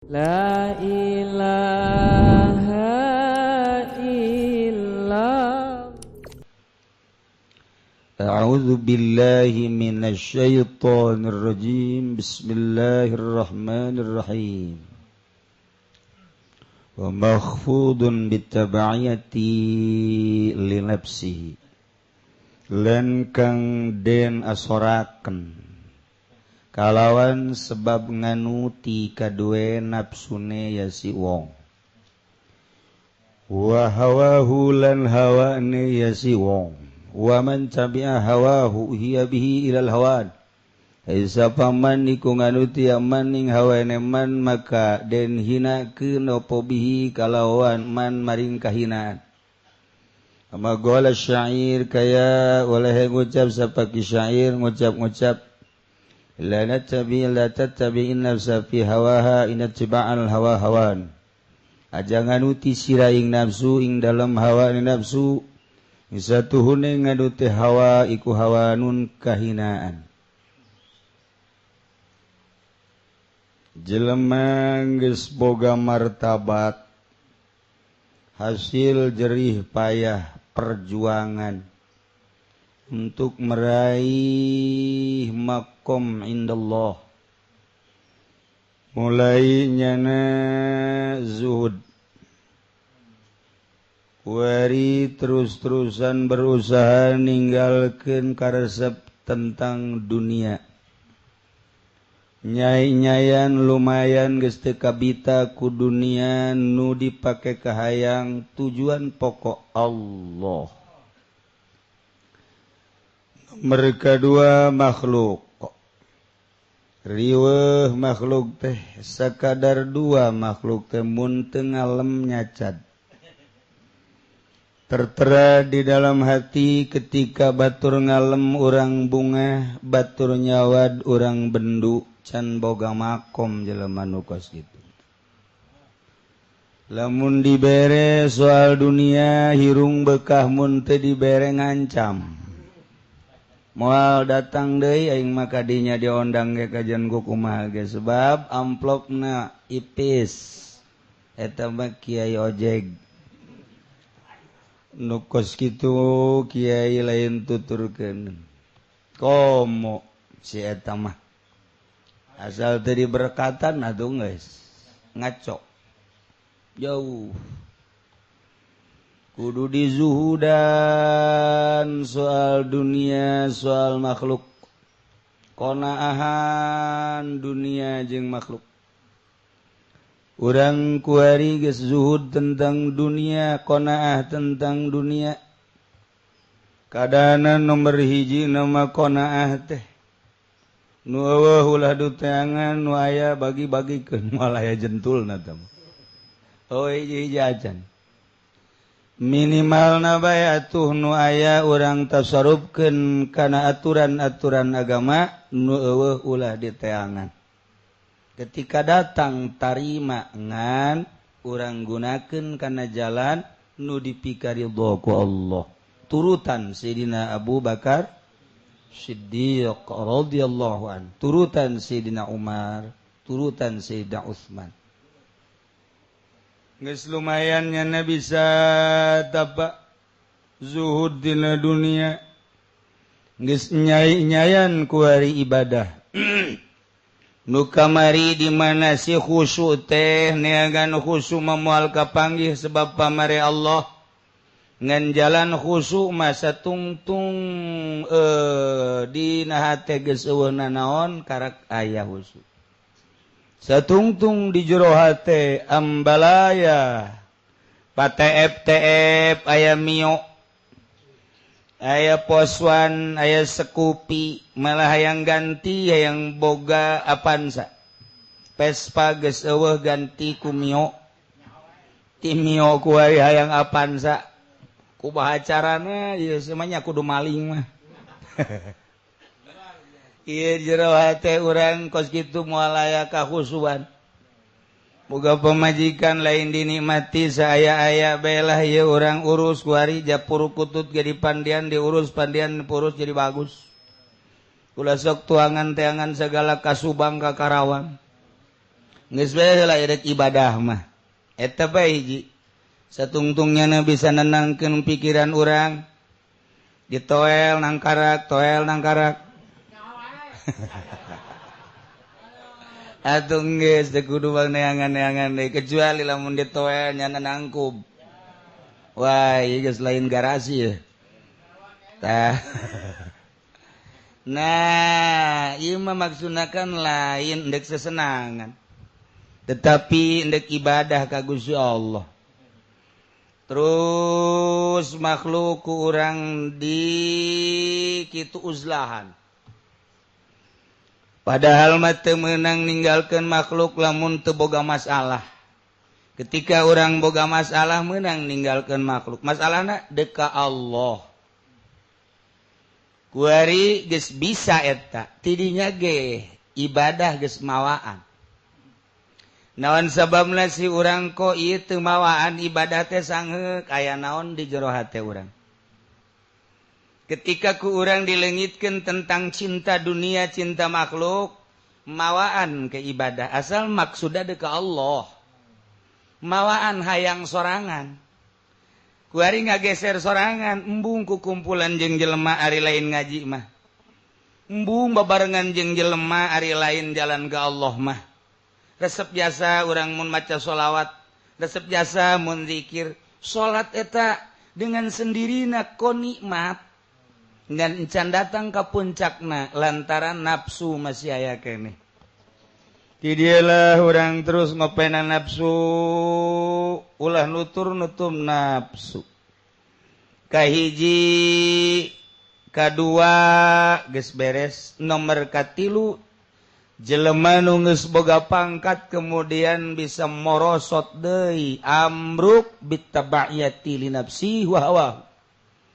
La ilaha illallah. A'udzu billahi minasyaitonir rajim. Bismillahirrahmanirrahim. Wa makhfudun bitab'iyati li nafsihi. Lan kang den asoraken kalawan sebab nganuti kadue nafsune ya si wong, wa hawahu lan hawane ya si wong, wa man tabi'a hawahu hiya bihi ilal hawan. Sapa man iku nganuti man ing hawane man, maka den hinakeun apa bihi kalawan man maring kahinaan. Ama gola syair kaya oleh ngucap sapa ki syair ngucap-ngucap la nattabi la tattabi nafsa fi hawaha in ittiba'al hawa hawan. Aja nganuti sira ing nafsu ing dalem hawa nafsu, satuhune nganuti hawa iku hawanun kahinaan. Jelema geus boga martabat hasil jerih payah perjuangan untuk meraih makom indallah, mulai nyana zuhud, wari terus-terusan berusaha ninggalkeun karesep tentang dunia. Nyai-nyayan lumayan geus teu kabita ku dunia nu dipake kahayang tujuan pokok Allah. Mereka dua makhluk riweuh, makhluk teh sakadar dua makhluk teh mun teu ngalem nyacad. Tertera di dalam hati ketika batur ngalem urang bunga, batur nyawad urang bendu, can boga makom jelema nu kos kitu. Lamun dibere soal dunia hirung bekah, mun teu dibere ngancam. Moal datang deui aing mah kadinya diondang ge kajian ku kumaha ge, sebab amplopna ipis. Eta mah kiai ojeg. Nu kos kitu kiai lain tuturkeun. Komo si eta mah. Asal teu diberkatan atuh geus ngaco. Jauh. Kudu dizuhudan soal dunia, soal makhluk. Konaahan dunia jeung makhluk. Urang kuari geus zuhud tentang dunia, konaah tentang dunia. Kadana nomor hiji nama konaah teh. Nu eueuh ulah duteangan, nu aya bagi-bagikeun, moal aya jentulna teh. Oh hiji-hiji acan. Minimal na bae atuh nu aya urang tasarrufkeun kana aturan-aturan agama, nu eueuh ulah diteangan. Ketika datang tarima ngan urang gunakeun kana jalan nu dipikaridho ku Allah. Turutan Sayyidina Abu Bakar Siddiq radhiyallahu an, turutan Sayyidina Umar, turutan Sayyidina Utsman. Geus lumayan nyana bisa tapak zuhud dina dunia, geus nyai-nyayan ku hari ibadah. Nu kamari di mana si khusyuk teh neangan khusyuk moal kapanggih sebab pamare Allah. Ngan jalan khusyuk masa tungtung dina hate geus eueuh nanaon karak aya khusyuk. Satungtung di jero hate ambalaya patf tf aya mio, aya poswan, aya sekupi, malah hayang ganti hayang boga Avanza. Vespa geus eueuh ganti ku mio, ti mio ku hayang Avanza. Kumaha carana ieu semuanya kudu maling mah. Ieu jero hate urang kos kitu moal aya kahusuan. Boga pamajikan lain dinikmati saaya-aya bae lah ieu urang urus kuari japur kutut jadi pandian diurus pandian purus jadi bagus. Ulah sok tuangan teangan segala ka Subang ka Karawang. Geus bae heula rek ibadah mah. Eta bae hiji. Satungtungnya na bisa nenangkeun pikiran urang. Ditoel nangkarak, toel nangkarak. Atuh geus teu kudu neangan-neangan deui kecuali lamun ditoel nyana nangkub. Wah, ieu geus lain garasi ya. Tah. Nah, ieu mah maksudna kan lain ndek sesenangan. Tetapi ndek ibadah ka Gusti Allah. Terus makhluk urang di kitu uzlahan. Padahal mah teu meunang ninggalkeun makhluk lamun teu boga masalah. Ketika orang boga masalah meunang ninggalkeun makhluk. Masalahna deka Allah. Kuari geus bisa eta, tidinya ge ibadah geus mawaan. Naon sababna si urang kok ieu teu mawaan ibadah teh sangheuk aya naon di jero hate urang. Ketika ku urang dilengitkeun tentang cinta dunia, cinta makhluk, mawaan ke ibadah asal maksudna deuk ka Allah. Mawaan hayang sorangan. Kuari ngageser sorangan, embung ku kumpulan jeung jelema ari lain ngaji mah. Embung babarengan jeung jelema ari lain jalan ke Allah mah. Resep jasa urang mun maca sholawat, resep jasa mun zikir, salat eta dengan sendirina ko nikmat. Ngan encan datang ka puncakna lantaran nafsu masih aya keneh. Ti dieulah urang terus ngopena nafsu, ulah nutur-nutum nafsu. Kahiji, kadua geus beres, nomor katilu jelema nu geus boga pangkat kemudian bisa morosot deui amruk bitabaiyati li nafsi wa hawa.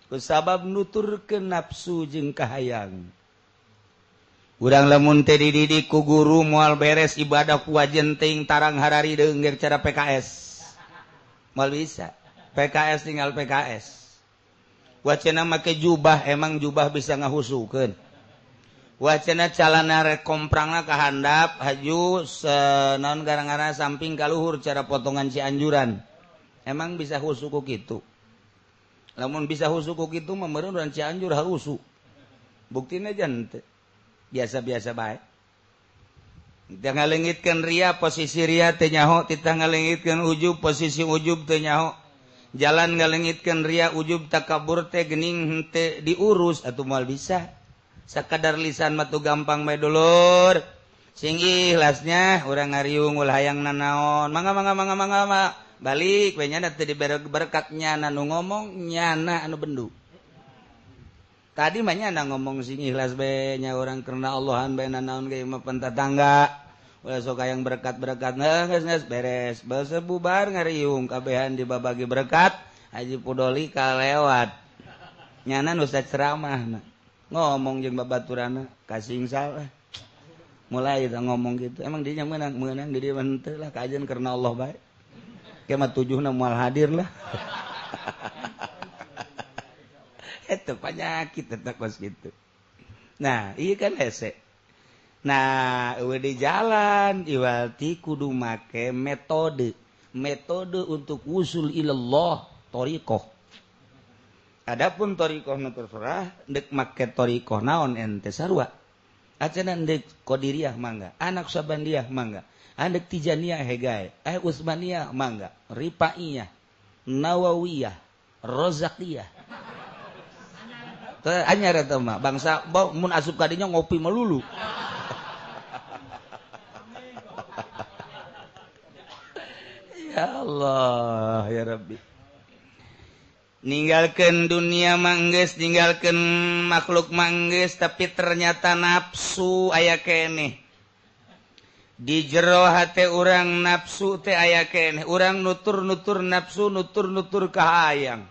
Kusabab nuturkeun nafsu jeung kahayang. Urang lamun teh dididik ku guru moal beres ibadah ku wajen teuing tarang harari deungeur cara PKS. Moal bisa. PKS tinggal PKS. Wacana make jubah emang jubah bisa ngahusukeun. Wacana calana rek komprangna ka handap haju naon gara-gara samping ka luhur cara potongan Cianjuran. Emang bisa husu ku kitu. Lamun bisa husu ku kitu mah meureun urang Cianjur harusu. Buktina jan teu. Biasa-biasa bae. Teu ngalengitkeun ria posisi ria teu nyaho, titah ngalengitkeun ujub posisi ujub teu nyaho. Jalan ngalengitkeun ria ujub takabur teh geuning henteu diurus atuh moal bisa. Sakadar lisan mah tuh gampang bae dulur. Sing ikhlasnya urang ngariung ulah hayang nanaon. Mangga mangga mangga mangga mangga. Balik we nyana teu dibere berkat nyana nu ngomong nyana anu bendu. Tadi mah nyana ngomong sing ikhlas bae nya urang karena Allahan bae nanaon ge mah pentatangga. Ulah sok hayang berkat-berkat geus geus beres. Basa bubar ngariung kabehan dibabagi berkat Haji Pudoli kalewat. Nyana nu ceramah ngomong jeung babaturana kasing salah. Mulai kita ngomong gitu. Emang dia menang, menang di dia henteu lah kajian karena Allah bae. Ke mah tujuhna moal hadir lah. Eta penyakit eta kos gitu. Nah, ieu kan hese. Nah, eueuh di jalan iwalti kudu make metode. Metode untuk usul ilallah thariqah. Adapun thariqah nu terserah deuk make thariqah naon ente sarua. Acana deuk Qadiriyah mangga, anak Sabandiyah mangga, andek Tijaniyah hegae, Utsmaniyah mangga, Rifaiyah, Nawawiyah, Rozakiyah. Teu anyar eta mah, bangsa mun asup ka dinya ngopi melulu. Ya Allah, ya Rabbi. Ninggalkeun dunia manggeus, ninggalkeun makhluk manggeus, tapi ternyata nafsu aya keneh. Di jero hate urang nafsu teh aya keneh, urang nutur-nutur nafsu, nutur-nutur kahayang.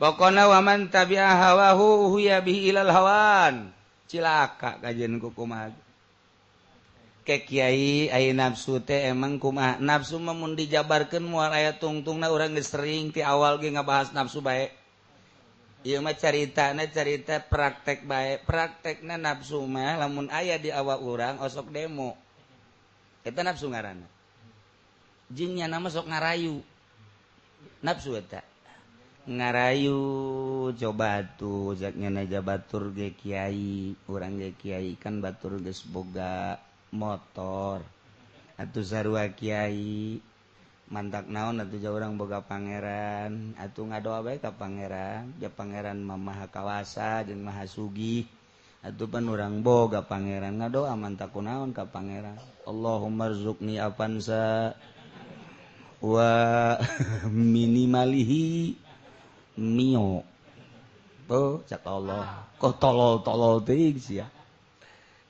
Pokona waman tabi'a hawahu huya bihi ilal hawan. Cilaka kajian ku kumaha. Ke kiai aya nafsu teh emang kumaha? Nafsu mah mun dijabarkeun moal aya tungtungna urang geus sering ti awal ge ngabahas nafsu bae. Ieu mah caritana carita praktek bae. Praktekna nafsu mah lamun aya di awak urang osok demo. Eta nafsu ngaranna. Jeung nyana mah sok ngarayu. Nafsu eta. Ngarayu coba tuh jaknya naja batur ge kiai, urang ge kiai kan batur geus boga motor. Atuh sarua kiai mantak naon atuh jauh urang boga pangeran, atuh ngadoa bae ka pangeran, ja pangeran mah maha kawasa jeung maha sugih. Atuh pan urang boga pangeran ngadoa mantak kunaon ka pangeran. Allahumma rzuqni avanza wa minimalihi mio. Oh, cak Allah. Kok tolol-tolol teuing sia.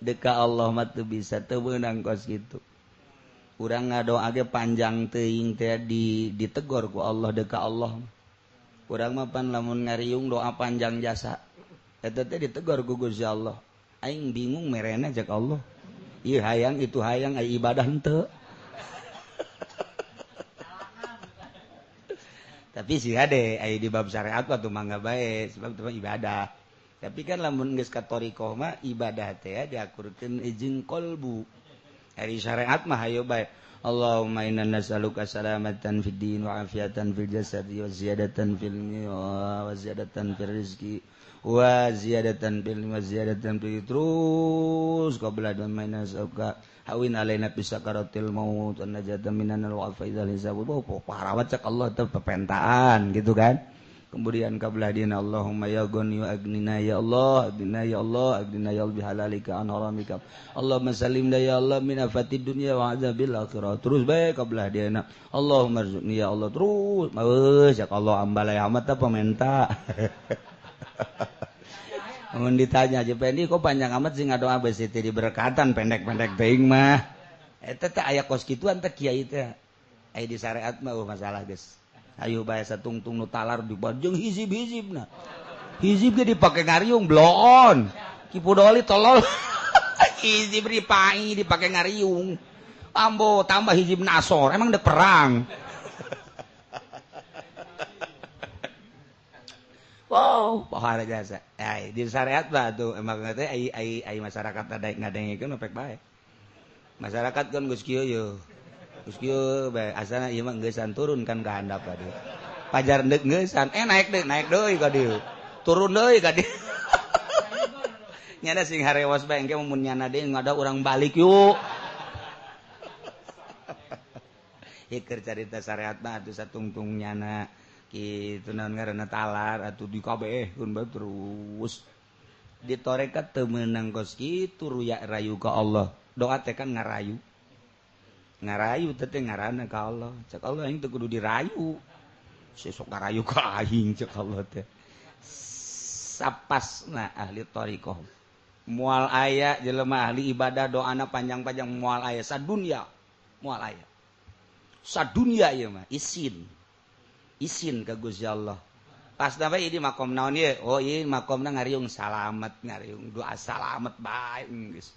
Deka Allah mah teu bisa teu meunang kos kitu. Urang ngadoa ge panjang teuing teh ditegor ku Allah deka Allah. Urang mah pan lamun ngariung doa panjang jasa. Eta teh ditegor ku Gusti Allah. Aing bingung merena cak Allah. Ieu hayang itu hayang ai ibadah henteu. Tapi sih hade ai di bab syariat mah tuh mangga bae sebab itu mah ibadah. Tapi kan lamun geus ka thariqah mah ibadah teh diakurkeun jeung qalbu. Ari syariat mah hayo bae. Allahumma inna nas'aluka salamatan fid din wa afiatan fil jasadi wa ziyadatan fil wa ziyadatan fil rizqi wa ziyadatan fil wa ziyadatan fil terus qabla dan maina nas'aluka hawin alaina bisakaratil maut an najata minan wa faizal hisab. Parawat cak Allah teh pepentaan gitu kan. Kemudian qabla dina Allahumma ya ghani wa agnina ya Allah, agnina ya Allah, agnina ya Allah bihalalika an haramika. Allahumma salimna ya Allah min afatid dunya wa azabil akhirah. Terus bae qabla dina Allahumma rzuqni ya Allah terus. Geus cak Allah ambalai amat teh pamenta. Mun ditanya aja Pendi kok panjang amat sih ngadoa besi teh diberkatan pendek-pendek teuing mah. Eta teh aya kos kituan teh kiai teh. Aya di syariat mah masalah geus. Ayo bae satungtung nu talar dibajeng hizib-hizibna. Hizib ge dipake ngariung bloon. Ki Pudoli tolol. Hizib dipai dipake ngariung. Ambo tambah hizib nasor emang dek perang. Wow, pohara jasa. Ai di syariat mah tuh emang teh ai ai ai masyarakat ngadengkeun mah pek bae. Masyarakat kan geus kieu ye. Geus kieu bae asana ieu mah geusan turun kan ka handap ka dieu. Pajar deuk geusan, naik deui ka dieu. Turun deui ka dieu. Nyana sing harewas bae engke mun nyana deui ngada urang balik yuk. Ieu keur carita syariat mah atuh satungtung nyana. Kitu naon ngaranna talar atuh di kabehkeun bae terus. Di tarekat teu meunang kos kitu ruya rayu ka Allah. Doa teh kan ngarayu. Ngarayu teh teh ngaranna ka Allah. Cek Allah aing teu kudu dirayu. Sesok ngarayu ka aing cek Allah teh. Sapasna ahli thariqah. Moal aya jelema ahli ibadah doana panjang-panjang moal aya sadunya. Moal aya. Sadunya ieu mah isin. Isin ka Gusti Allah. Pas sampai ini makom naon ieu? Oh ieu makomna ngariung salamet, ngariung doa salamet bae geus.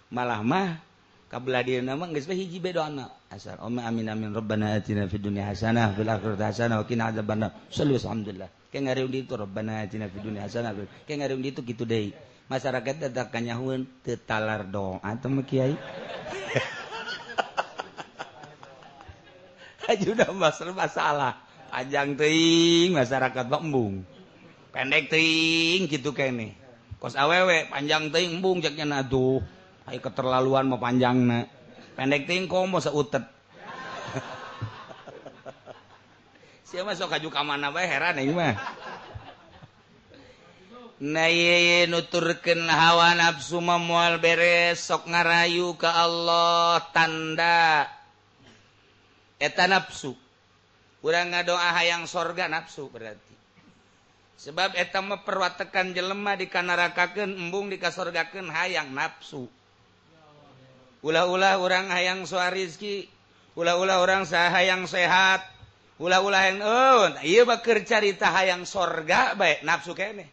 Malah mah kabelah dieuna mah geus bae hiji bae doana. Asal Allahumma amin amin rabbana atina fid dunya hasanah fil akhirati hasanah wa qina adzabannar. Sallu alhamdulillah. Ke ngariung ditu rabbana atina fid dunya hasanah. Ke ngariung ditu kitu deui. Masyarakat teh kanyahueun teu talar doa teh mah kiai. Ajudah masalah. Panjang teuing masyarakat mah embung. Pendek teuing kitu keneh. Kos awewe panjang teuing embung cek nya atuh. Ai keterlaluan mah panjangna. Pendek teuing komo sautet. Sia mah sok kaju ka mana bae heran aing mah. Nah ieu nuturkeun hawa nafsu mah moal beres sok ngarayu ka Allah tanda eta nafsu. Urang ngadoa hayang sorga nafsu berarti. Sebab eta mah perwatekan jelema dikanarakakeun embung dikasorgakeun hayang nafsu. Ulah-ulah urang hayang soal rizki, ulah-ulah urang hayang sehat, ulah-ulah hayang ieu mah keur carita hayang sorga bae nafsu keneh.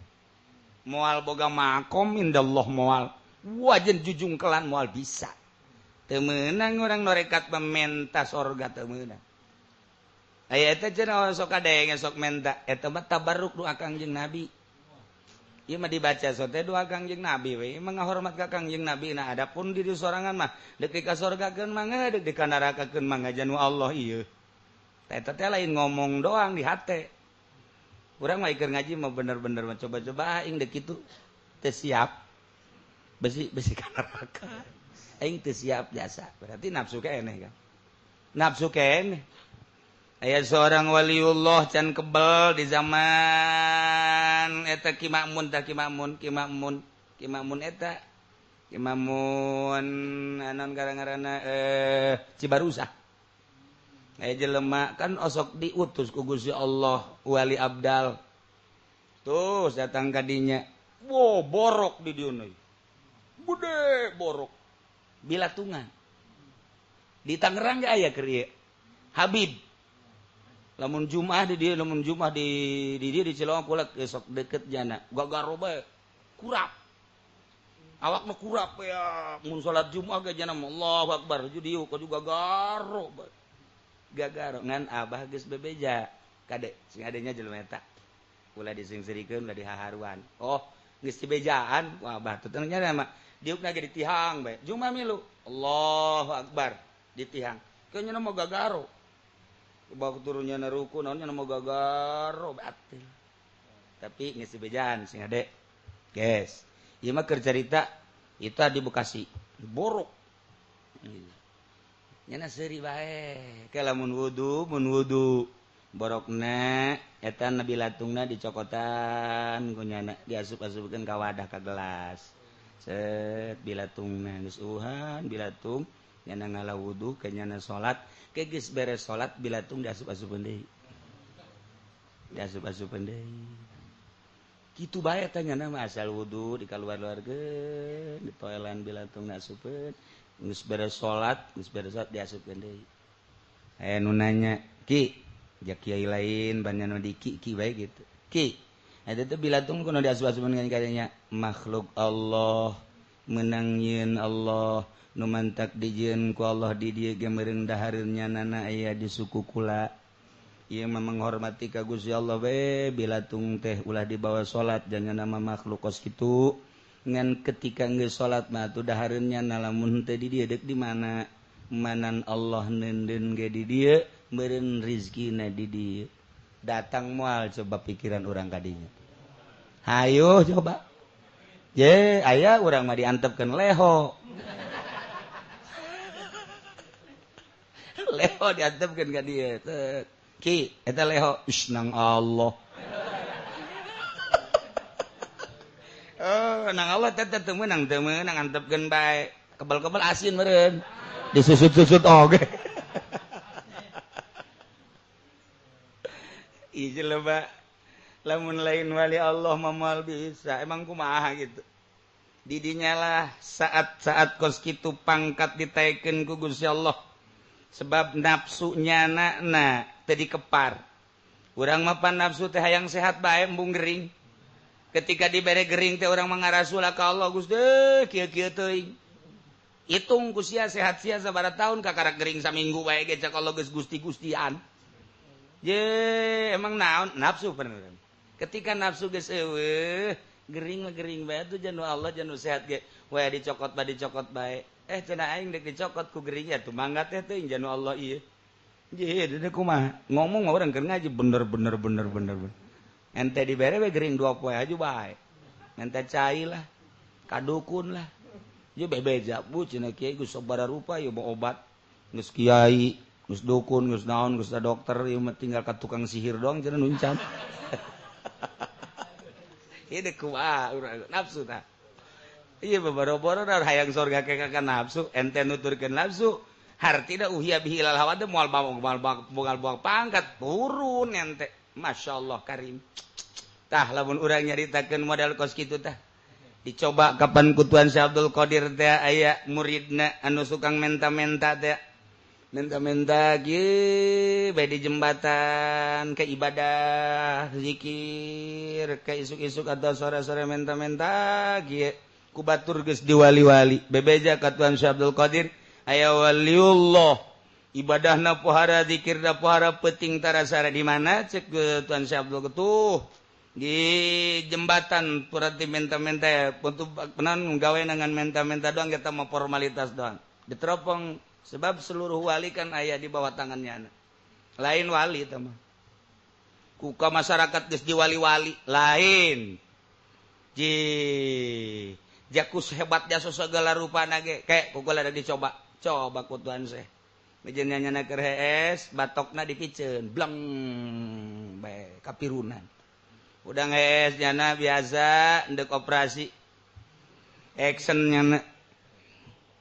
Moal boga makom indallah moal. Wajen jujungkelan moal bisa. Teu meunang urang norekat mementa sorga teu meunang. Aya eta cenah sok kadenge sok menta eta mah tabarruk doa Kangjeng Nabi. Ieu mah dibaca sote doa Kangjeng Nabi we, mah ngahormat ka Kangjeng Nabi. Nah adapun diri sorangan mah deuk di ka sorgakeun mangga, deuk di ka nerakakeun mangga janu Allah ieu. Eta teh lain ngomong doang di hate. Urang mah keur ngaji mah bener-bener mah coba-coba aing deuk kitu teu siap. Besi ka neraka. Aing teu siap jasa. Berarti nafsu keneh kan. Nafsu keneh. Aya seorang waliullah can kebel di zaman eta Ki Ma'mun tah Ki Ma'mun Ki Ma'mun Ki Ma'mun eta Ki Ma'mun anon gara-garana Cibarusah. Aya jelema kan osok diutus ku Gusti Allah wali abdal. Tuh datang ka dinya. Wo borok di dieu euy. Gede borok. Bilatungan. Di Tangerang ge aya keur ieu. Habib. Lamun Jumat di dia, lamun Jumat di dia di Cilongok kula sok deket jana. Gagaro bae kurap. Awak mah kurap ya. Mun salat Jumat ge jana Allahu Akbar dieu ka juga gagaro bae. Gagaro ngan abah geus bebeja. Kade sing adenya jelema eta. Ulah disingserikeun ulah dihaharuan. Oh, geus dibejaan ku abah teh nya mah diukna ge ditihang bae. Jumat milu Allahu Akbar ditihang. Kayaknya mah gagaro. Bawa turunnya na ruku naonnya nama gagaro batil. Tapi geus dibejaan sing ade. Guys, ieu mah keur carita itu di Bekasi. Borok. Nya seuri bae. Ke lamun wudu, mun wudu borokna eta nabi latungna dicokotan ku nyana diasup-asupkeun ka wadah ka gelas. Set bilatungna geus uhan bilatung nyana ngala wudu ke nyana salat. Geus beres salat bilatung diasup-asupeun deui. Diasup-asupeun deui. Kitu bae teh nya mah asal wudu dikaluar-luarkeun, ditoelan bilatung asupeun, geus beres salat diasupkeun deui. Aya nu nanya, "Ki, ja kiai lain ban nu di ki ki bae gitu." Ki, eta teh bilatung kudu diasup-asupeun kadinya makhluk Allah meunang nyieun Allah. Nu mantak dijieun ku Allah di dieu ge meureun dahareun nyanana aya di suku kula. Ieu mah menghormati ka Gusti Allah we bilatung teh ulah dibawa salat jangan nama makhluk kos kitu. Ngan ketika geus salat mah atuh dahareun nyana lamun teh di dieu deuk di mana? Manan Allah neundeun ge di dieu meureun rizkina di dieu. Datang moal coba pikiran urang ka dinya. Hayo coba. Ye, aya urang mah diantepkeun leho. Leho diantepkeun ka dieu. Ki, eta leho, ish nang Allah. Oh, nang Allah teh teu meunang antepkeun bae. Kebel-kebel asin meureun. Disusut-susut oge. Ieu jelema lamun lain wali Allah mah moal bisa. Emang kumaha gitu. Didinya lah saat-saat kos kitu pangkat ditaekeun ku Gusti Allah. Sebab nafsunya na teu dikepar. Urang mah pan nafsu teh hayang sehat bae embung gering. Ketika dibere gering teh urang mah ngarasula ka Allah, Gusti kieu-kieu teuing. Hitung ku sia sehat sia sabaraha tahun kakarak gering saminggu bae ge cak Allah geus gusti-gustian. Ye, emang naon nafsu bener. Ketika nafsu geus eueuh, gering mah gering bae tuh janu Allah janu sehat ge. We dicokot bae dicokot bae. Cenah aing dek dicokot ku geringnya tuh mangga teh teuing janu Allah ieu. Ye, deui kumaha? Ngomong mah urang keur ngaji bener bener bener bener. Ente dibere we gering 2 poe aja bae. Ente cai lah, kadukun lah. Ye bebeja bu cenah kiai geus sabaraha rupa ieu mah obat. Geus kiai, geus dukun, geus naon, geus dokter ieu mah tinggal ka tukang sihir doang cenah nuncan. Ieu deuk kumaha urang nafsu tah. Iya boro-boro hayang sorga ke ka nafsu, ente nuturkeun nafsu, hartina uhia bihi ilal hawa teh moal buang pangkat turun ente. Masyaallah karim. Tah lamun urang nyaritakeun modal kos kitu tah. Dicoba kapan ku Tuan Syekh Abdul Qadir teh aya muridna anu sukang menta-menta teh. Menta-menta kieu bae di jembatan ke ibadah, zikir, ke isuk-isuk atau sore-sore menta-menta kieu. Ku batur geus diwali-wali bebeja ka Tuan Syekh Abdul Qadir aya waliullah ibadahna pohara zikirna pohara peuting tarasara di mana cek Tuan Syekh Abdul tuh Di jembatan berarti menta-menta untuk penan gawe dengan menta-menta doang, kita mau formalitas doang. Diteropong sebab seluruh wali kan aya di bawah tangannya. Lain wali teman. Kuka masyarakat geus diwali-wali lain. Ji jakus hebat jasa segala rupa nage kayak kukula ada dicoba. Coba ku Tuan Syekh. Mijeun nyana keur hees batokna dipiceun bleng bae kapirunan. Udah ngees nyana biasa ndek operasi action nyana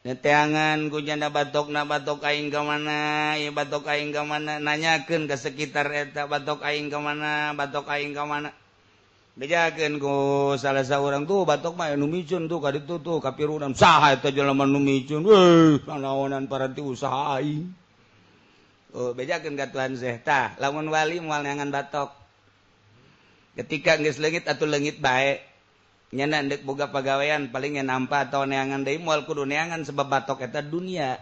neteangan ku nyana batokna batok aing ka mana ieu batok aing ka mana nanyakeun ka sekitar eta batok aing ka mana batok aing ka mana bejakeun ku salah saurang tuh batok mah nu miceun tuh ka ditu tuh kapirunan saha eta jelema nu miceun euy nanaonan paranti usaha aing. Oh bejakeun ka Tuan Syekh tah lamun wali moal neangan batok. Ketika geus leungit atuh leungit bae nyana ndek boga pagawean paling nampa atau neangan deui moal kudu neangan sebab batok eta dunia.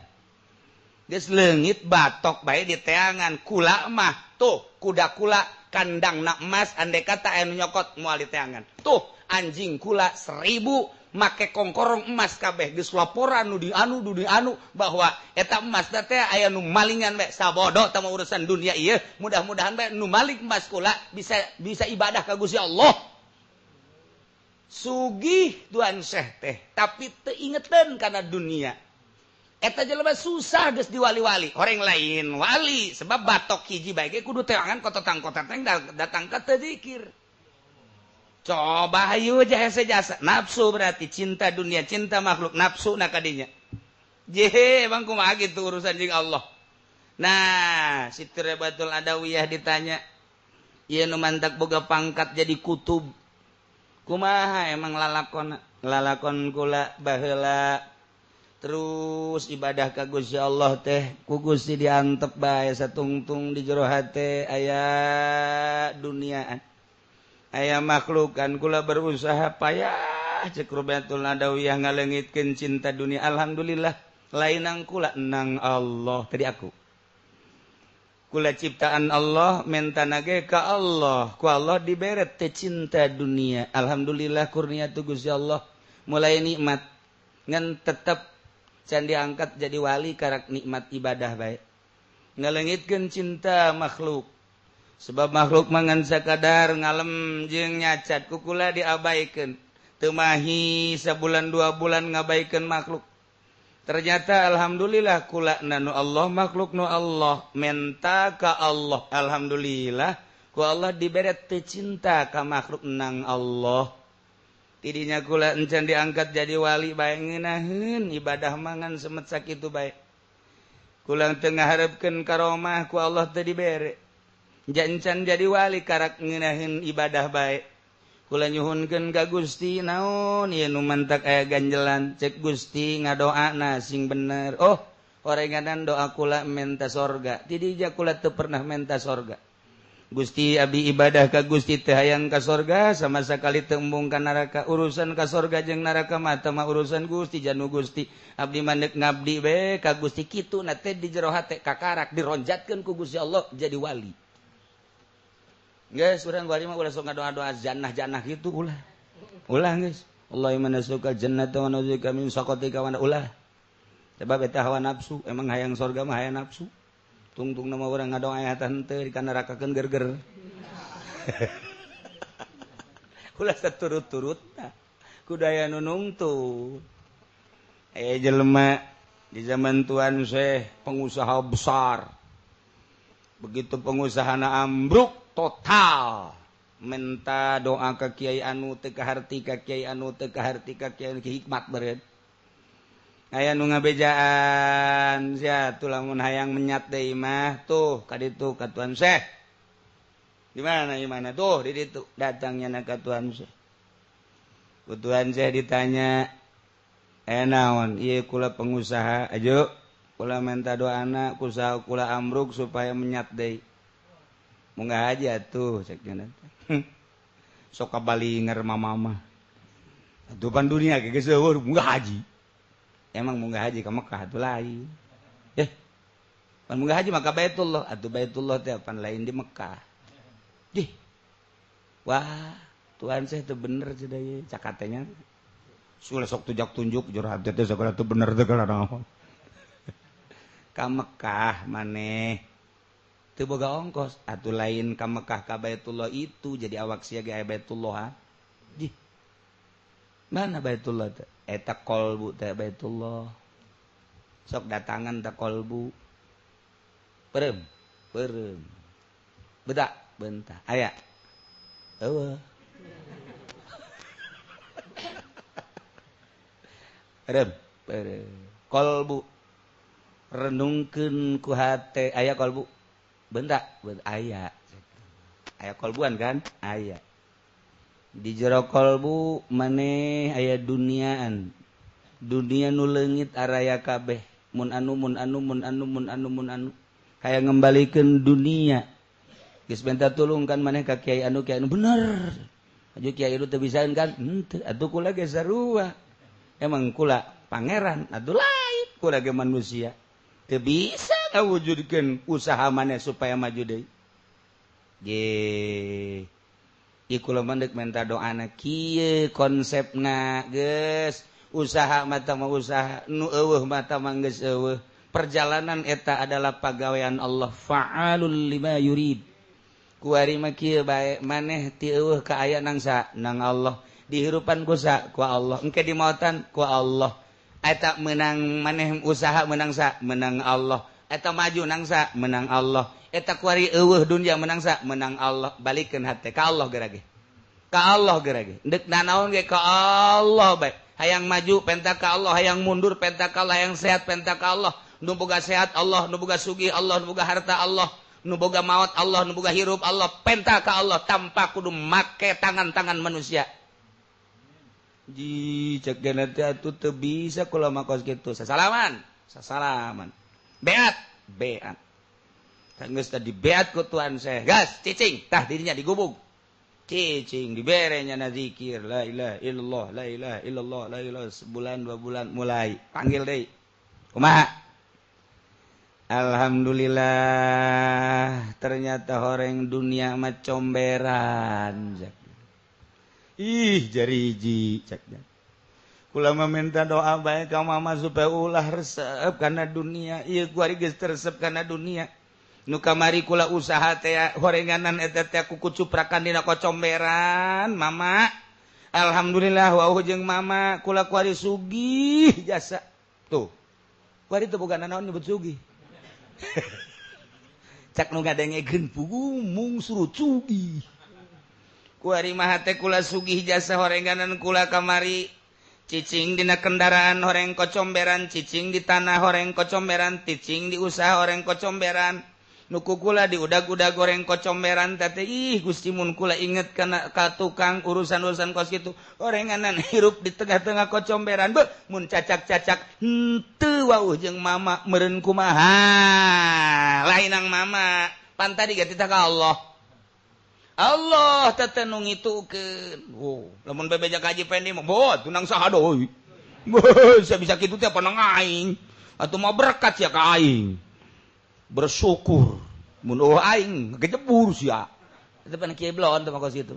Geus leungit batok bae di teangan kula mah tuh kuda kula kandangna emas andai kata aya nu nyokot moal di teangan. Tuh anjing kula 1000 make kongkorong emas kabeh geus laporan nu di anu nu di anu bahwa eta emas teh aya nu malingan bae sabodo tah urusan dunia ieu mudah-mudahan bae nu maling emas kula bisa bisa ibadah ka Gusti Allah. Sugih Tuan Syekh teh tapi teu ingeteun kana dunia. Eta jelema susah geus diwali-wali. Horeng lain wali sebab batok hiji bae ge kudu teangan kototang-kototang datang ka teu zikir. Coba hayu jasa jasa nafsu berarti cinta dunia cinta makhluk nafsu nak kadinya. Jehe bang kumaha gitu urusan jeung Allah. Nah Siti Rabiatul Adawiyah ditanya ieu nu mantak boga pangkat jadi kutub kumaha emang lalakon lalakon kula baheula terus ibadah ka Gusti Allah teh ku Gusti diantep bae satungtung di jero hate aya duniaan aya makhlukan kula berusaha payah cek Rabiatul Adawiyah ngaleungitkeun cinta dunia alhamdulillah lain nang kula nang Allah tadi aku kula ciptaan Allah mentana ge ka Allah ku Allah dibere teh cinta dunia alhamdulillah kurnia tu Gusti Allah mulai nikmat ngan tetep can diangkat jadi wali karak nikmat ibadah bae ngaleungitkeun cinta makhluk sebab makhluk mangan sakadar ngalem jeung nyacat kukula diabaikeun teu mahi sabulan dua bulan ngabaikeun makhluk. Ternyata alhamdulillah kula nanu Allah makhluk nu Allah menta ka Allah alhamdulillah ku Allah dibere teu cinta ka makhluk nang Allah. Tidinya kula encan diangkat jadi wali bae ngeunaheun ibadah mangan semet sakitu bae. Kula teu ngaharepkeun karomah ku Allah teu dibere. Encan jadi wali karak ngeunaheun ibadah bae. Kula nyuhunkeun ka Gusti naon ieu nu mantak aya ganjelan cek Gusti ngadoana sing bener. Oh, orenganan doa kula menta sorga. Ti kula teu pernah menta sorga. Gusti abdi ibadah ka Gusti teu hayang ka sorga sama sakali teu embung ka neraka. Urusan ka sorga jeung neraka mah teu mah urusan Gusti janu Gusti. Abdi mandek ngabdi we ka Gusti kitu na teh di jero hate kakarak dironjatkeun ku Gusti Allah jadi wali. Guys, urang wali mah ulah sok ngadoa-doa jannah-jannah gitu ulah. Ulah geus. Allahumma nas'aluka jannata wa na'udzubika min sakhatika wa ulah. Sebab eta hawa nafsu, emang hayang sorga mah hayang nafsu. Tungtung nama urang ngadoa aya teh henteu dikanarakakeun gerger. Ulah saturut-turutna. Kudu aya nu nungtun. Aya jelema di zaman Tuan Syekh pengusaha besar. Begitu pengusahana ambruk total minta doa ke kiai anu teu kaharti ka kiai anu teu kaharti ka kiai hikmat beureut aya nu ngabejaan sia tuh lamun hayang menyat deui mah tuh ka ditu ka Tuan Syekh di mana tuh di ditu datangnya na ka Tuan Syekh ku Tuan Syekh ditanya naon ieu kula pengusaha ajo kula minta doana kusaha kula ambruk supaya menyat deui munggah aja tuh cek nya sok kabalinger mama atuh pan dunia ge geus eueuh munggah haji emang munggah haji ka Mekah atuh lain pan munggah haji maka Baitullah atuh Baitullah teh pan lain di Mekah dih Wah, Tuhan saya teu bener cenah ieu cakatenya. Sulah sok tujak tunjuk jero hati teh sagala teu bener teh naon. Ka Mekah maneh teu boga ongkos atuh lain ka Mekah ka Baitullah itu jadi awak sia ge aya Baitullah. Jih. Mana Baitullah teh? Eta kolbu teh Baitullah. Sok datangan teh kolbu. Perem, perem. Bedak, bentah. Aya. Eueuh. Perem, perem. Kolbu renungkeun ku hate aya kolbu bentak aya aya kolbuan kan aya di jero kolbu maneh aya duniaan dunia nu leungit araya kabeh mun anu mun anu mun anu mun anu mun anu kaya ngembalikeun dunia geus minta tulung kan maneh ka kiai anu bener aju kiai itu teu bisaeun kan henteu atuh kula ge sarua emang kula pangeran atuh lain kula ge manusia teu bisa ngawujudkeun usaha maneh supaya maju deui. Ge ieu kula mah deuk menta doana kieu konsepna geus usaha mata mah usaha nu eueuh mata mah geus eueuh. Perjalanan eta adalah pagawean Allah fa'alul lima yurid. Kuari mah kieu bae maneh ti eueuh ka aya nang sa nang Allah dihirupan ku sa ku Allah engke dimautan ku Allah. Eta menang maneh usaha menang sa menang Allah eta maju nangsa menang Allah eta kuari eueuh dunya menang sa menang Allah balikeun hate ka Allah gerage ka Allah gerage deuk nanaon ge ka Allah bae hayang maju penta ka Allah hayang mundur penta ka Allah hayang sehat penta ka Allah nu boga sehat Allah nu boga sugih Allah nu boga harta Allah nu boga maot Allah nu boga hirup Allah penta ka Allah tanpa kudu make tangan-tangan manusia. Ji cek gana teh atuh teu bisa kula mah kos kitu. Sasalaman, sasalaman. Beat, beat. Geus tadi beat ku Tuhan saya. Gas, cicing, tah dirinya digubug. Cicing dibere nya na zikir la ilaha illallah, la ilaha illallah, la ilaha sebulan dua bulan mulai panggil deui. Kumaha? Alhamdulillah, ternyata horeng dunia mah comberan. Ih jari hiji ceknya. Kula meminta doa bae ka mama supaya ulah resep kana dunia. Ieu kuari geus teresep kana dunia. Nu kamari kula usaha teh horenganan eta teh ku kucuprakan dina kocomberan mama. Alhamdulillah wauh jeung mama kula kuari sugih jasa. Tuh. Kuari teu boga nanaon nyebut sugih. Cak nu ngadengekeun pugu mung suruh sugih. Kuari mah teh kula sugih jasa horenganan kula kamari cicing dina kendaraan horeng kocomberan cicing di tanah horeng kocomberan cicing di usaha horeng kocomberan nu ku kula di udag-udag goreng kocomberan teh ih Gusti mun kula inget kana ka tukang urusan-urusan kos kitu horenganan hirup di tengah-tengah kocomberan beuh mun cacak-cacak henteu wauh jeung mama meureun kumaha lainang mama pan tadi ge titah ka Allah Allah tetenung ngitukeun. Oh, lamun bebeja ka Haji Pendi mah boh tunang saha deui. Beuh, bisa kitu teh panang aing. Atuh mah berkat sia ka aing. Bersyukur. Mun eueuh aing ngejebur sia. Eta pan kieu blon teh mah kos kitu.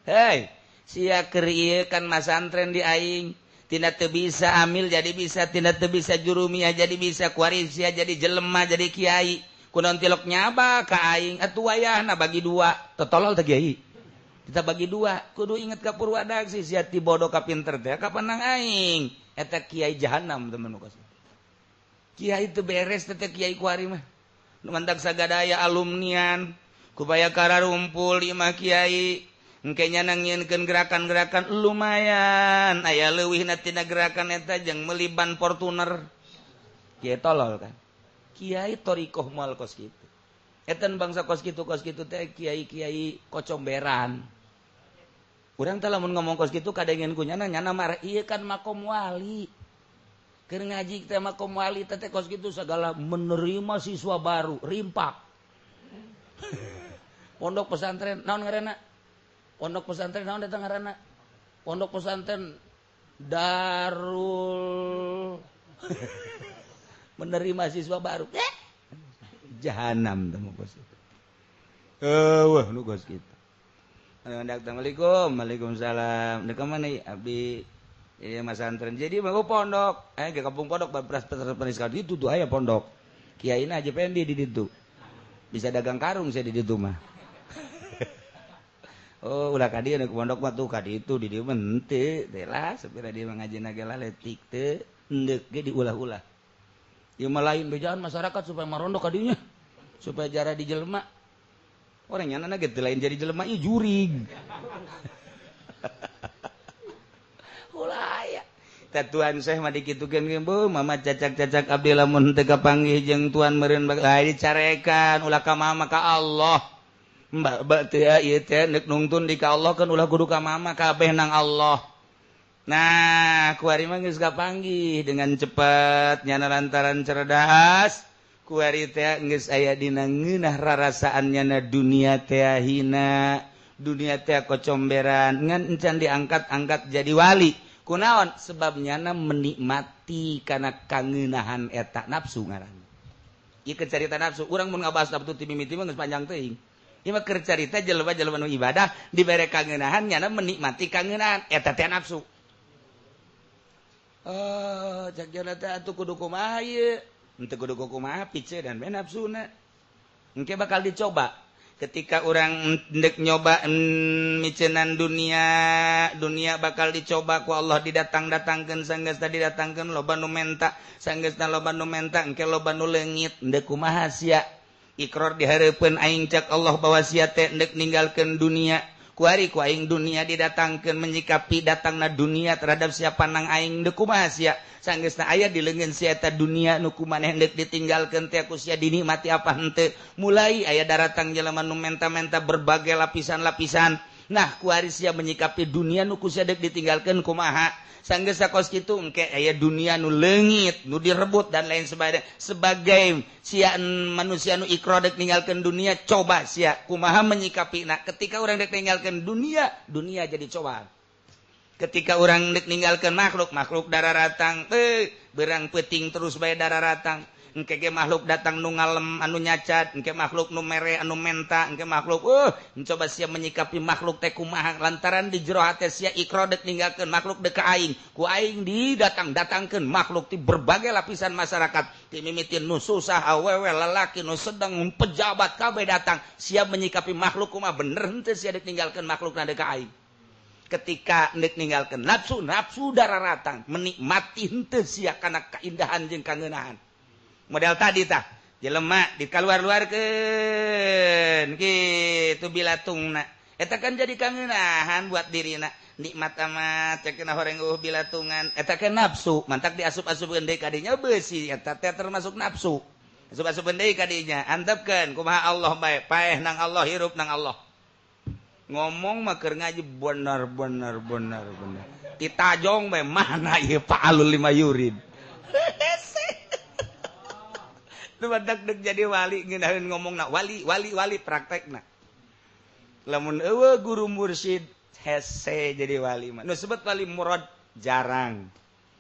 Hei, sia keur ieu kan masantren di aing. Tina teu bisa amil jadi bisa, tina teu bisa jurumiyah jadi bisa, kuari sia jadi jelema jadi kiai. Kunaon tilok nyaba ka aing atuh wayahna bagi dua totolol teh kiai kita bagi dua kudu inget ka Purwadaksi sia ti bodoh ka pinter teh ka panang aing eta kiai jahanam teman kos kiai teu beres teh kiai kuari mah nu mantak sagadaya alumnian kupaya kararumpul lima kiai engke nya nangieunkeun gerakan-gerakan lumayan aya leuwihna tina gerakan eta jeung meuli ban Fortuner kiai tolol kan kiai torikoh moal kos kitu. Etan bangsa kos kitu teh kiai-kiai kocomberan. Urang teh lamun ngomong kos kitu kadengen ku nyana nyana marah ieu kan makom wali. Keur ngaji teh makom wali teh kos kitu segala menerima siswa baru rimpak. Pondok pesantren naon ngaranna? Pondok pesantren naon eta ngaranna? Pondok pesantren Darul menerima siswa baru. Jahanam teh kos kitu. Eueuh nu kos kitu. Assalamualaikum. Waalaikumsalam. Dek mana abdi? Iya masantren. Jadi mau pondok. Ke kampung pondok beras peris kali itu tuh aya pondok. Kiai aja pendi di ditu. Bisa dagang karung saya di ditu mah. Oh, ulah ka dieu ke pondok mah tuh ka ditu di dieu mah henteu. Teh lah sapira dieu mah ngajina ge lah letik teu endek ge diulah-ulah. Ieu mah lain bejaan masyarakat supaya marondok ka dinya. Supaya jara di jelema. Orang nyana gitu lain jadi jelema ieu jurig. Ulah aya. Tah tuan Syekh mah dikitukeun ge bu, mama cacak-cacak abdi lamun teu kapanggih jeung tuan meureun bakal dicarekan ulah ka mama ka Allah. Mbak mbak teh ieu teh neuk nungtun di ka Allah kan ulah kudu ka mama kabeh nang Allah. Nah, kuari mah geus kapanggih dengan cepat nyana lantaran cerdas. Kuari teh geus aya dina ngeunah rarasaan nyana dunia teh hina, dunia teh kocomberan ngan encan diangkat-angkat jadi wali. Kunaon? Sebab nyana menikmati kana kangeunahan eta nafsu ngaran. Ieu keur carita nafsu, urang mun ngabahas nafsu ti mimiti mah geus panjang teuing. Ieu mah keur carita jelema-jelema nu ibadah dibere kangeunahan nyana menikmati kangeunahan eta teh nafsu. Oh, cak jana teh atuh kudu kumaha ieu? Henteu kudu kumaha pice dan bae nafsuna. Engke bakal dicoba. Ketika orang ndek nyoba micenan dunia, dunia bakal dicoba ku Allah didatang-datangkeun sanggeusna didatangkeun loba nu menta, sanggeusna loba nu menta engke loba nu leungit ndek kumaha sia. Ikrar dihareupeun aing cak Allah bahwa sia teh ndek ninggalkeun dunia. Kuari ku aing dunia didatangkeun menyikapi datangna dunia terhadap siapa nang aing ndek kumaha sia. Sanggeusna aya di leungeun sia eta dunia nu ku maneh ndek ditinggalkeun teh ku sia dinikmati apa henteu. Mulai aya daratang jelema nu menta-menta berbagai lapisan-lapisan. Nah, kuari sia menyikapi dunia nu ku sia dek ditinggalkeun kumaha. Sanggeusna kos kitu engke aya dunia nu leungit, nu direbut dan lain sebagainya. Sebagai sia manusia nu ikrar dek ninggalkeun dunia, coba sia kumaha menyikapi. Nah, ketika urang dek ninggalkeun dunia, dunia jadi cobaan. Ketika orang dek ninggalkeun makhluk, makhluk dararatang, berang peuting terus bae dararatang. Engke ge makhluk datang nu ngalem anu nyacat, engke makhluk nu mere anu menta, engke makhluk coba sia menyikapi makhluk teh kumaha lantaran di jero hate sia ikrar dek ninggalkeun makhluk dek ka aing. Ku aing didatang-datangkeun makhluk ti berbagai lapisan masyarakat, ti mimitin nu susah, awewe, lalaki, nu sedang, pejabat kabeh datang. Sia menyikapi makhluk kumaha bener henteu sia dek ninggalkeun makhluk na dek ka aing. Ketika ndek ninggalkeun nafsu, nafsu dararatang menikmati henteu sia kana kaindahan jeung kangeunahan. Model tadi tah jelema dikaluar-luarkeun kitu bilatungna. Eta kan jadi kangeunahan buat dirina. Nikmat amat cek kena horeng bilatungan. Eta kan nafsu, mantak diasup-asupkeun deui ka dinya beusi eta teh termasuk nafsu. Asup-asupkeun deui ka dinya, antepkeun kumaha Allah bae, paeh nang Allah, hirup nang Allah. Ngomong mah keur ngaji bener bener bener bener. Ditajong bae mana ieu fa'alul lima yurid. Nu badak dek jadi wali ngeunaheun ngomongna wali wali wali praktekna. Lamun eueuh guru mursyid hese jadi wali mah. Nu sebut wali murad jarang.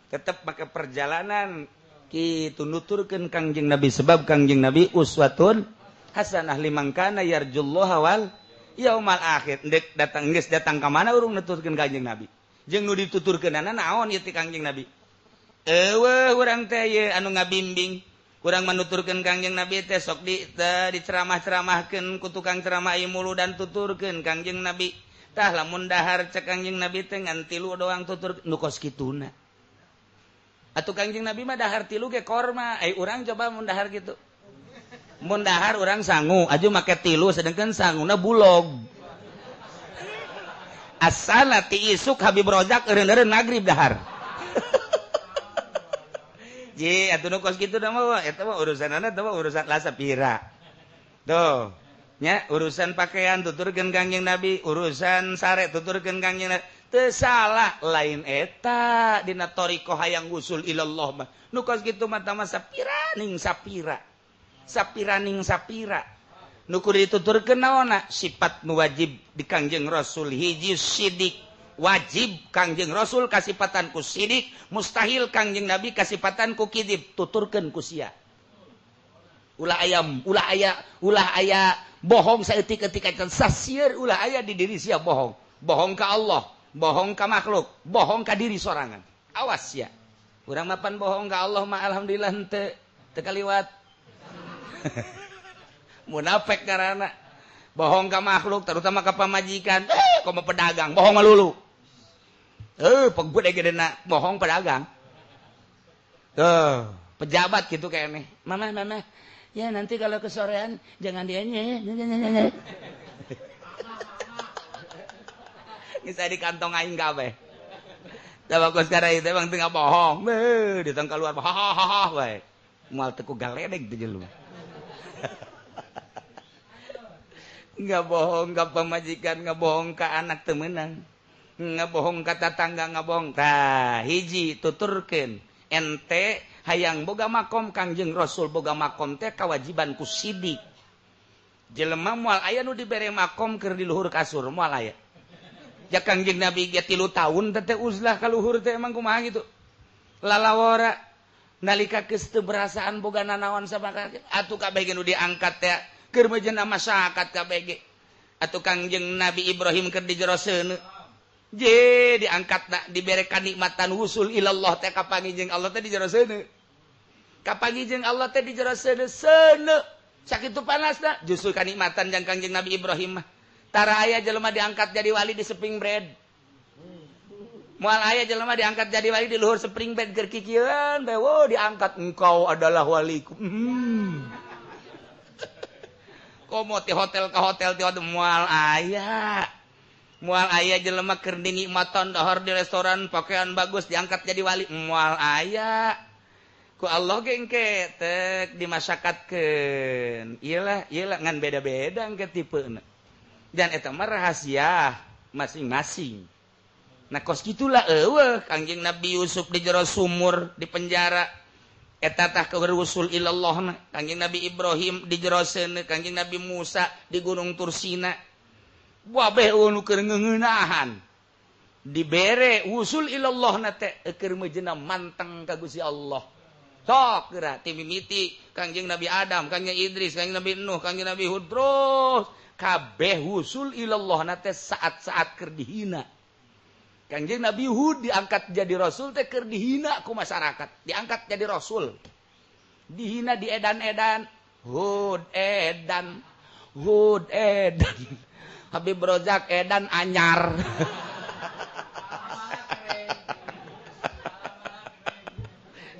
Tetep make perjalanan kitu nuturkeun Kangjeng Nabi sebab Kangjeng Nabi uswatun hasanah liman kana yarjullaha wal yaumal akhir. Ndek datang geus datang ka mana urang nuturkeun Kangjeng Nabi. Jeung nu dituturkeunana naon ieu ti Kangjeng Nabi? Eueuh urang teh ieu anu ngabimbing. Kurang menuturkeun Kangjeng Nabi teh sok di diceramah-ceramahkeun ku tukang ceramah ieu mulu dan tuturkeun Kangjeng Nabi. Tah lamun dahar cek Kangjeng Nabi teh ngan tilu doang tutur nu kos kituna. Atuh Kangjeng Nabi mah dahar tilu ge korma. Ai urang coba mun dahar kitu. Mun dahar urang sangu aju make tilu sedengkeun sanguna bulog. Asana ti isuk Habib Rozak eureun-eureun magrib dahar. Ji atuh nu kos kitu da mah eta mah urusanana eta mah urusan lah sapira. Tuh, nya urusan pakaian tuturkeun Kangjeng Nabi, urusan sare tuturkeun Kangjeng Nabi. Teu salah lain eta dina thariqah hayang usul ilallah mah. Nu kos kitu mah tah mah sapira ning sapira. Sapira ning sapira. Nu kudu dituturkeun naonna? Sifat nu wajib di Kangjeng Rasul hiji sidik. Wajib Kangjeng Rasul kasipatan ku sidik, mustahil Kangjeng Nabi kasipatan ku kidib, tuturkeun ku sia. Ulah ayam, ulah aya, ulah aya Bohong saeutik-eutik acan sasieur ulah aya di diri sia bohong. Bohong ka Allah, bohong ka makhluk, bohong ka diri sorangan. Awas ya. Urang mapan bohong ka Allah mah alhamdulillah henteu teu kaliwat. Munafik karana. Bohong ka makhluk terutama ka pamajikan, komo pedagang, bohong melulu. Pegede-gedena bohong pedagang. Tuh, pejabat gitu kayaknya. Mama, mama, ya nanti kalau kesorean jangan dianya. Bisa di kantong aing kabeh. Da bagus karena itu emang tengah bohong. Beuh, di tengah keluar hahaha bae. Moal teu ku galedeg teh jelema. Nggak bohong ka pamajikan, nggak bohong ka anak teu meunang. Nggak bohong ka tatangga, nggak bohong. Tah, hiji tuturkeun. Ente hayang boga makom Kangjeng Rasul boga makom teh kawajiban ku sidik. Jelema moal aya nu dibere makom keur di luhur kasur, moal aya. Ja Kangjeng Nabi ge 3 tahun teh uzlah ka luhur teh emang kumaha gitu. Lalawara nalika geus teu berasaan boga nanaon sama atuh kabeh ge nu diangkat teh keur meujeuhna masyarakat kabeh ge. Atuh Kangjeng Nabi Ibrahim keur di jero seuneu. Je diangkat nak dibere kanikmatan wusul ilallah teh kapanggih jeung Allah teh di jero seuneu. Kapanggih jeung Allah teh di jero seuneu seuneu. Sakitu panasna justru kanikmatan jang Kangjeng Nabi Ibrahim mah. Tara aya jelema diangkat jadi wali di spring bread. Moal aya jelema diangkat jadi wali di luhur spring bed keur kikieuan bae wo diangkat engkau adalah waliku. Komo ti hotel ka hotel ti moal aya. Moal aya jelema keur dinikmatan dahar di restoran pakaian bagus diangkat jadi wali moal aya. Ku Allah ge engke tek dimasakatkeun. Iyalah, iyalah ngan beda-beda engke tipena. Dan eta mah rahasia masing-masing. Nah kos kitulah eueuh Kangjeng Nabi Yusuf di jero sumur di penjara. Eta tah keur wusul ilallah na. Kangjeng Nabi Ibrahim di jero seuneu, Kangjeng Nabi Musa di Gunung Tursina. Wabeh nu keur ngeuneunahan. Dibere wusul ilallah na teh keur meujeuhna manteng ka Gusti Allah. Sok geura ti mimiti Kangjeng Nabi Adam, Kangjeng Idris, Kangjeng Nabi Nuh, Kangjeng Nabi Hud terus kabeh wusul ilallah na teh saat-saat keur dihina. Kangjeng Nabi Hud diangkat jadi rasul teh keur dihina ku masyarakat, diangkat jadi rasul. Dihina di edan-edan, Hud edan, Hud edan. Habib Rozak edan anyar.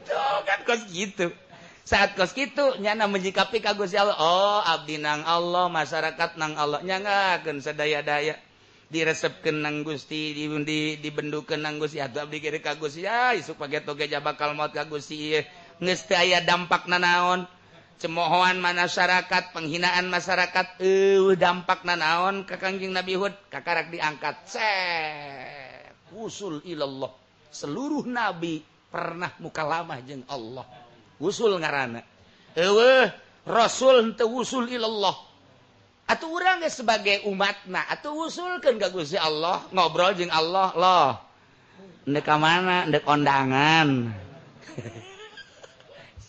Tuh kan kos gitu. Saat kos gitu nyana menyikapi ka Gusti Allah, oh abdi nang Allah, masyarakat nang Allah, nyangakeun sadaya-daya. Diresepkeun nang Gusti, dibendukeun nang Gusti, atuh abdi ge ka Gusti, ya isuk pageto ge bakal maot ka Gusti ieu. Geus teu aya dampakna naon. Cemohoan masyarakat, penghinaan masyarakat, dampakna naon ka Kangjeng Nabi Hud, kakarak diangkat. Set, wusul ilallah. Seluruh nabi pernah mukalamah jeung Allah. Wusul ngaranna. Eueuh, rasul henteu wusul ilallah. Atuh urang ge sebagai umatna, atuh wusulkeun ka Gusti Allah, ngobrol jeung Allah loh. Ndek ka mana? Ndek kondangan.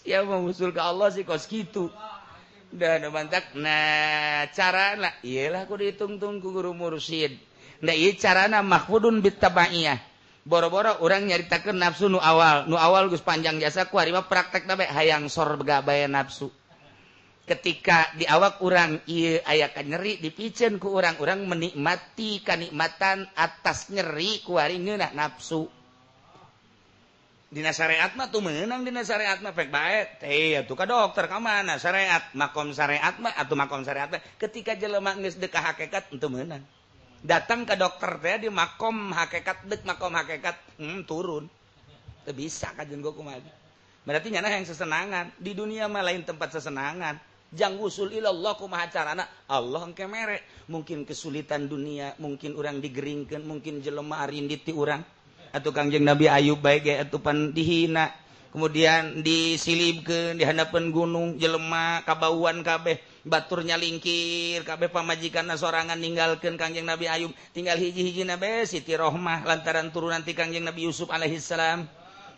Siapa mau wusul ke Allah sih kos gitu. Dan mantak nah carana iyalah kudu ditungtung ku guru mursyid. Nah ieu carana mahfudun bitabaiyah. Boro-boro urang nyaritakeun nafsu nu awal geus panjang jasa ku ari mah praktekna bae hayang sorga bae nafsu. Ketika di awak urang ieu aya ka nyeri dipiceun ku urang, urang menikmati kanikmatan atas nyeri ku ari ngeunah nafsu. Dina syariat mah tuh meunang dina syariat mah pek bae teh atuh ka dokter ka mana syariat makom syariat mah atuh makom syariat mah ketika jelema geus deuk ka hakikat henteu meunang. Datang ke dokter teh di makom hakikat deuk makom hakikat turun. Teu bisa kajeun gua kumaha. Berarti nyana yang sesenangan di dunia mah lain tempat sesenangan. Jang wusul ilallah kumaha carana Allah engke mere. Mungkin kesulitan dunia, mungkin urang digeringkeun, mungkin jelema arindit ti urang. Atau Kangjeng Nabi Ayub bae ge atuh pan dihina, kemudian disilibkeun di handapeun gunung, jelema kabauan kabeh, baturnya lingkir kabeh pamajikanna sorangan ninggalkeun Kangjeng Nabi Ayub, tinggal hiji-hijina bae Siti Rohmah lantaran turunan ti Kangjeng Nabi Yusuf alaihissalam.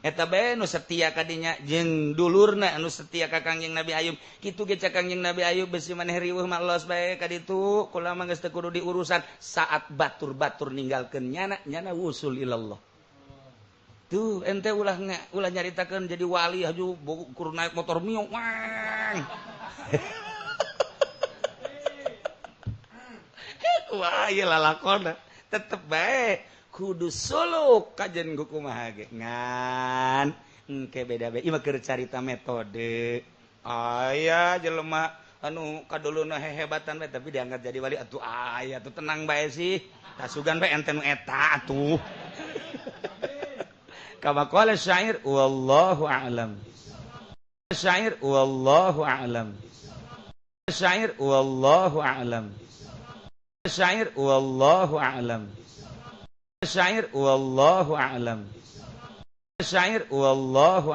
Eta bae nu setia kadinya jeung dulurna anu setia ka Kangjeng Nabi Ayub. Kitu ge cak Kangjeng Nabi Ayub, besi maneh riweuh mah los bae ka ditu, kula mah geus teu kudu diurusan. Saat batur-batur ninggalkeun nyana, nyana wusul ilallah. Tuh ente ulah ulah nyaritakeun jadi wali haju kur naik motor Mio wang. Wah, ieu lalakonna tetep bae kudu suluk kajen kumaha ge ngan engke beda-beda. Ieu mah keur carita metode. Aya jelema anu kaduluna hehebatan bae tapi diangkat jadi wali atuh aya tuh, tenang bae sih. Kasugan bae ente nu eta atuh. Kama qala syair wallahu a'lam. Syair wallahu a'lam. Syair wallahu a'lam. Syair wallahu a'lam. Syair wallahu a'lam. Syair wallahu